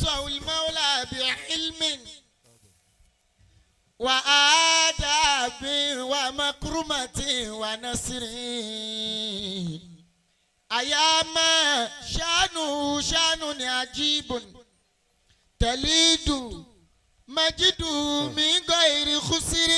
خصه المولى بعلم وآداب ومكرمة ونصر. أياما شانه شان عجيب تليد مجد من غير خسر.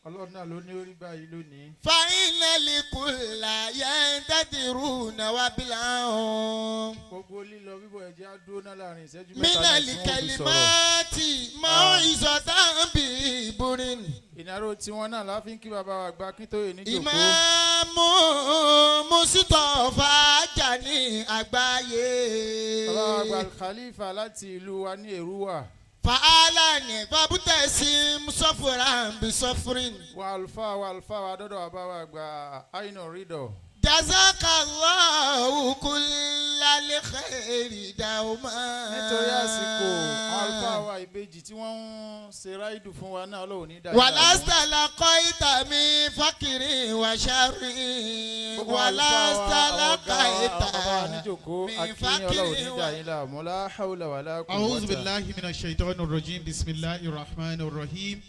Ọlọ́run náà ló ní orí báyìí lónìí. فإن لكل ينتظرون وبلعهم Gbogbo lílọ bíbọ̀, ẹ̀jẹ̀ á dúró náà láàrin ìṣẹ́jú من 3 náà tí wọ́n fi sọ̀rọ̀. الكلمات موعظة ببر. Ìnáró tiwọn náà la fi ń kí bàbá wa gba Akíntóyè níjòkó. Ìmáàmù Mustapha Jani àgbáyé. Bàbá wa gba Khalifa láti ìlú wa ní Èrúwà. Fàálàní fàbútẹ̀sí sọ́fúnra bí sọ́fúrin. Wa àlùfáà wa, àlùfáà wa dọ́dọ̀ bàbá wa gba Aina Rídọ̀. Jazakallahu kullal khairi dawma. Nítorí àsìkò, àwọn àlùfáà wa ìbejì tí wọ́n ń ṣe ráìdù fún wa náà, Ọlọ́run ní dáadáa. ولست لقيت من فقر وشر. Gbogbo àlùfáà ولست wa, àwọn ọ̀gá wa, لقيت àwọn bàbá wa níjòkó, من akínyìn, Ọlọ́run ní فقر dàyín láàmú, la hawla wala quwwata. أعوذ بالله من الشيطان الرجيم. بسم الله الرحمن الرحيم.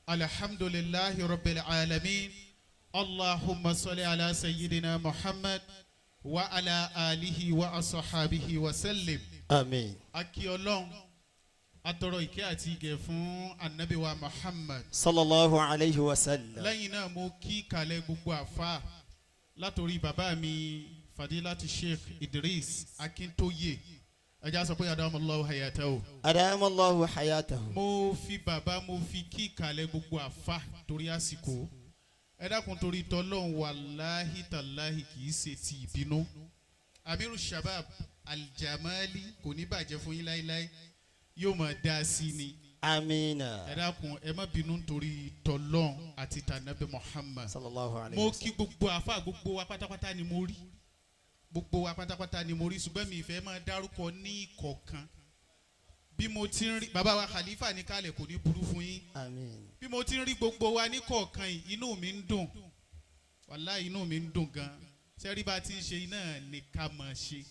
الحمد لله رب العالمين. اللهم صل على سيدنا محمد وعلى آله وأصحابه وسلم. آمين. A kí Ọlọ́run, atọrọ ìkẹ́ àti ìgẹ̀ fún Anabi wa Muhammad. صلى الله عليه وسلم. Lẹ́yìn náà, mo kí kalẹ̀ gbogbo àfa látòrí bàbá mi, Fadilati Sheikh Idris Akintoye. Ẹ já sọ pé adamallahu hayatahu. أدام الله حياته. Mo fi bàbá, mo fi kí kalẹ̀ gbogbo àfa torí àsìkò. Ẹ dákun, torí tọ́lọ́hún, wàláhì tàláhì, kì í ṣe ti ìbínú. Amiru Shabab Aljamali, kò ní bàjẹ́ fún yín láéláé, yóò máa dá sí ni. آمين. Ẹ dákun, ẹ má bínú nítorí tọ́lọ́hún àti tànàbí Muhammad. صلى الله عليه Mo وسلم. kí gbogbo àfa, gbogbo wa pátápátá ni mo rí, gbogbo wa pátápátá ni mo rí, ṣùgbọ́n mi ìfẹ́ máa dárúkọ ní ìkọ̀ọ̀kan. Bí mo ti ń rí bàbá wa Khalifa ní kálẹ̀, kò ní burú fún yín. آمين. Bí mo ti ń rí gbogbo wa ní kọ̀ọ̀kan yìí, inú mi ń dùn, wàláhì, inú mi ń dùn gan. Sẹ́rí bá ti ń ṣe iná ní ká máa ṣe.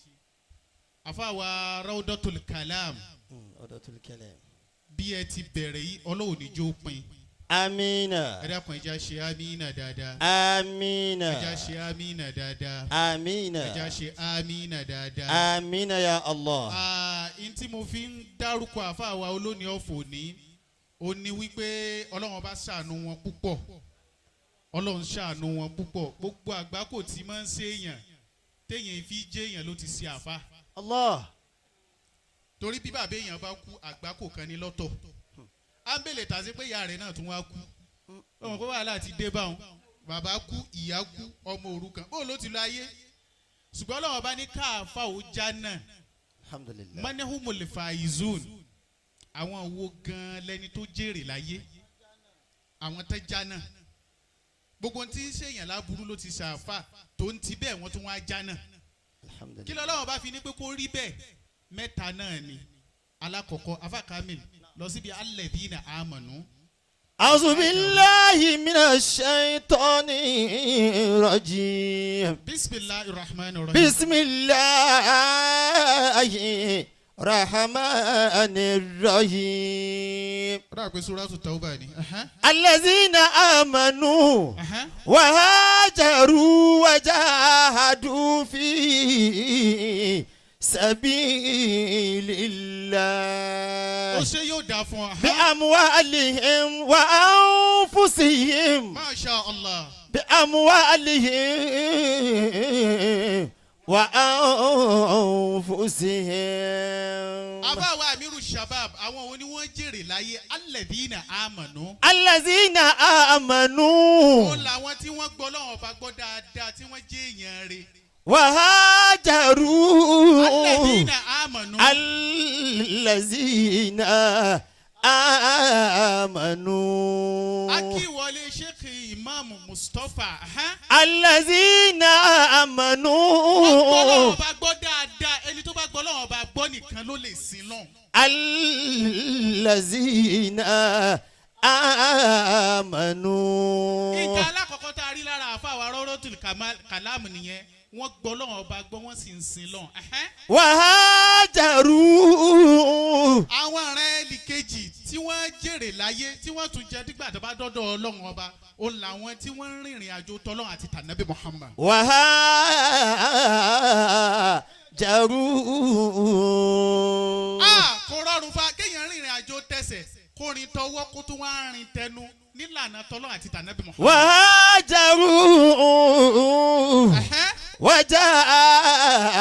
Àfa wa Rawdatul Kalam, روضة الكلام. bí ẹ ti bẹ̀rẹ̀ yìí, Ọlọ́run ní jó pin. آمين. Ẹ dákun, ẹ já ṣe amínà dáadáa. آمين. Ẹ já ṣe amínà dáadáa. آمين. Ẹ já ṣe amínà dáadáa. آمين يا الله. Ah, n tí mo fi ń dárúkọ àfa wa olónìí ọ̀fọ̀ ní ó ní wípé Ọlọ́run bá ṣàánú wọn púpọ̀, Ọlọ́run ṣàánú wọn púpọ̀. Gbogbo àgbákò tí máa ń ṣe èèyàn téèyàn fi jẹ́ èèyàn ló ti ṣe àfa. الله. Torí bí bàbá èèyàn bá kú, àgbákò kan ní lọ́tọ̀, ámbèlè tàbí pé ìyá rẹ̀ náà tún wá kú, ọmọ pé wàhálà ti dé báwọn. Bàbá kú, ìyá kú, ọmọ òrukàn, bóun ló ti lọ ayé? Ṣùgbọ́n Ọlọ́run bá ní káàfà ó já náà. الحمد لله. Manihumul faizun, àwọn wo gan lẹni tó jèrè láyé? Àwọn tẹ́ já náà. Gbogbo tí ń ṣèyàn láburú ló ti ṣàfà, tó ń ti bẹ́ẹ̀ wọ́n tún wá já náà. الحمد Kí لله. lọ́lọ́wọ́ bá fi ní pé kó rí bẹ́ẹ̀? Mẹ́ta náà ni. Alákọ̀ọ́kọ́, afa Kamil, lọ síbi alladhina amanu. أعوذ بالله من الشيطان الرجيم. Bismillahir rahmanir rahim. بسم الله الرحمن الرحيم. Ó dà pé Suratu Tawbah ni. الذين آمنوا وهاجروا وجاهدوا في سبيل Ó الله ṣe, yóò dáa fún ọ. بأموالهم وأنفسهم. Masha Allah. بأموالهم وأنفسهم. Àbáwá Amiru Shabab, àwọn wo ni wọ́n jèrè láyé? Alladhina amanu. الذين Ó آمنوا làwọn tí wọ́n gbọ́ lọ́wọ́ ọba gbọ́ dáadáa, tí wọ́n jẹ́ èèyàn rẹ̀. وهاجروا. Alladhina amanu. الذين آمنوا. Akíwọlé Sheikh Imam Mustapha. الذين Wọ́n gbọ́ آمنوا. lọ́wọ́ ọba gbọ́ dáadáa. Ẹni tó bá gbọ́ lọ́wọ́ ọba gbọ́ nìkan ló lè sin lọ́hùn. الذين آمنوا. Nǹkan alákọ̀ọ́kọ́ tá a rí lára àfa wa Rawdatul Kalam nìyẹn. Wọ́n gbọ́ lọ́wọ́ ọba gbọ́, wọ́n sì ń sin lọ́hùn. وهاجروا. jèrè láyé, tí wọ́n tún jẹ dígbà tó bá dọ́dọ̀ Ọlọ́run Ọba, ó làwọn tí wọ́n ń rìnrìn àjò tọ́lọ́run àti tànàbí Muhammad. وهاجروا. Ah, kò rọrùn fa kéèyàn rìnrìn àjò tẹsẹ̀, kó rin tọwọ́, kó tún wá rìn tẹnu nílànà tọ́lọ́run àti tànàbí Muhammad. وهاجروا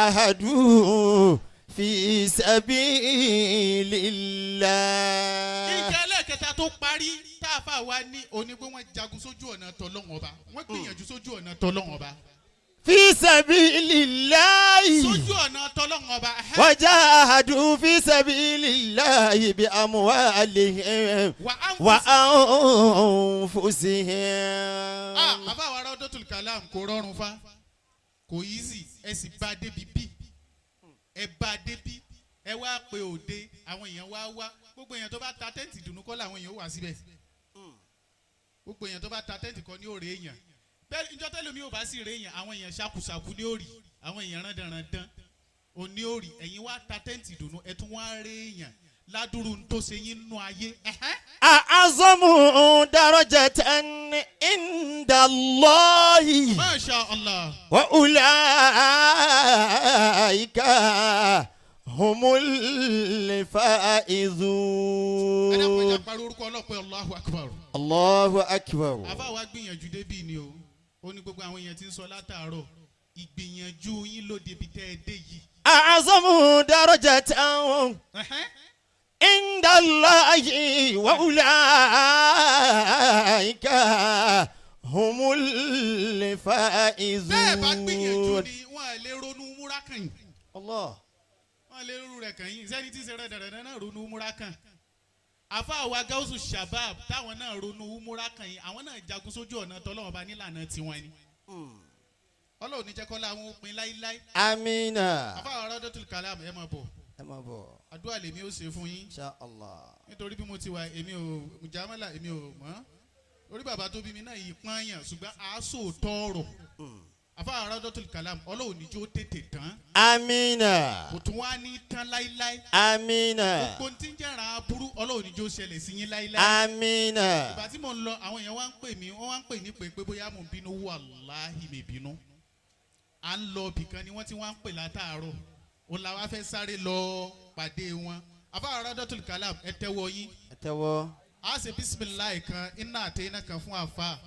وجاهدوا في سبيل الله. Nǹkan ẹlẹ́ẹ̀kẹta tó parí tá a fà wá ní òní pé wọ́n jagun sójú ọ̀nà tọ́lọ́run Ọba, wọ́n gbìyànjú sójú ọ̀nà tọ́lọ́run Ọba. في سبيل الله. Sójú ọ̀nà tọ́lọ́run Ọba. وجاهدوا في سبيل الله بأموالهم Wà á ń وأنفسهم. Ah, àbá wa Raudatul Kalam, kò rọrùn fa, kò easy. Ẹ sì bá débi bí ẹ bá débi, ẹ wá pé òde, àwọn èèyàn wá wá. Gbogbo èèyàn tó bá ta tent dùnú kọ́ làwọn èèyàn ó wá síbẹ̀. Gbogbo èèyàn tó bá ta tent kọ́ ní òrè èèyàn bẹ́ẹ̀. Ìjọ tẹ́lẹ̀ mi ò bá sì rè èèyàn, àwọn èèyàn ṣàkùṣàkù ní òrì, àwọn èèyàn rándanrandan òní òrì. Ẹ̀yin wá ta tent dùnú, ẹ tún wá rè èèyàn ládùrú tó ṣe yín nú ayé. أعظم درجة عند الله. Masha Allah. وأولئك هم Ẹ dákun, ẹ الفائزون. jẹ́ parí orúkọ ọlọ́pẹ́ Allahu Akbar. الله أكبر. Àbá wa gbìyànjú débì ni o. Ó ní gbogbo àwọn èèyàn tí ń sọ látàárọ̀, ìgbìyànjú yín ló débi tẹ́ ẹ dé yìí. أعظم درجة عند الله وأولئك هم Bẹ́ẹ̀ bá gbìyànjú الفائزون. ni wọ́n á lè ronú múra kàn yín. الله. Wọ́n á lè ronú rẹ̀ kàn yín. Sẹ́ni tí ń ṣe rẹ̀ dẹ̀rẹ̀ náà ronú múra kàn. Àfa wa Gausu Shabab táwọn náà ronú múra kàn yín, àwọn náà jagun sójú ọ̀nà tọ́lọ́wọ́n bá nílànà tiwọn ni. Ọlọ́run ní jẹ́ kọ́lá àwọn òpin láíláí. آمين. Àfa wa Raudatul Kalam, ẹ máa bọ̀. Ẹ máa bọ̀. Àdúrà lèmi ó ṣe fún yín. إن شاء الله. Nítorí bí mo ti wà, èmi ò mùjámálà, èmi ò mọ̀ orí bàbá tó bí mi náà yìí pọ́nyàn, ṣùgbọ́n àásò tọrọ. Àfa Raudatul Kalam, Ọlọ́run níjó tètè tán. آمين. Kò tún wá ní tán láíláí. آمين. Gbogbo tí ń jẹ́ra aburú, Ọlọ́run níjó ṣẹlẹ̀ sí yín láíláí. آمين. Ìgbà tí mò ń lọ, àwọn èèyàn wá ń pè mí, wọ́n wá ń pè ní pé bóyá mò ń bínú. Wàláhì, mi bínú. À ń lọ ibìkan ni wọ́n ti wá ń pè látàárọ̀, òun la wá fẹ́ sáré lọ pàdé wọn. Àfa Raudatul Kalam, ẹ tẹ́wọ́ yín. Ẹ tẹ́wọ́. A ṣe bisimilayi kan, iná àti iná kan fún àfa.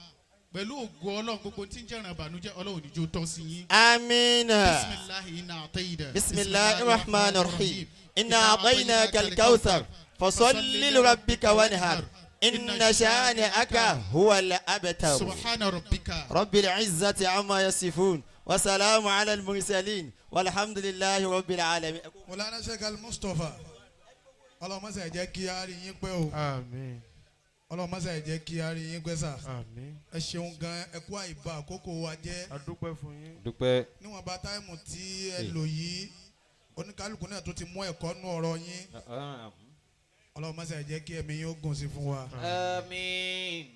Pẹ̀lú ògo Ọlọ́run, gbogbo tí ń jẹ́ràn ìbànújẹ́, Ọlọ́run níjó tọ́ sí yín. آمين. Bisimilahi iná àtẹ́yìdẹ. بسم الله الرحمن الرحيم. إنا أعطيناك الكوثر فصل لربك وانحر إن شانئك هو الأبتر. سبحان ربك رب العزة عما يصفون وسلام على المرسلين والحمد لله رب العالمين. Mọ̀lánà Sheikh Al Mustapha, ọlọ́mọṣẹ́ jẹ́ kí a rí yín pẹ́ o. Àmín. Ọlọ́mọṣẹ́ jẹ́ kí a rí yín pẹ́ sà. Àmín. Ẹ ṣeun gan, ẹ kú àìbá àkókò wa jẹ́. A dúpẹ́ fún yín. Dúpẹ́. Níwọ̀n bá time tí ẹ lò yìí, oníkálukú náà tó ti mú ẹ̀kọ́ nú ọ̀rọ̀ yín. Ọlọ́mọṣẹ́ jẹ́ kí ẹ̀mí yín ó gùn sí fún wa. Àmín.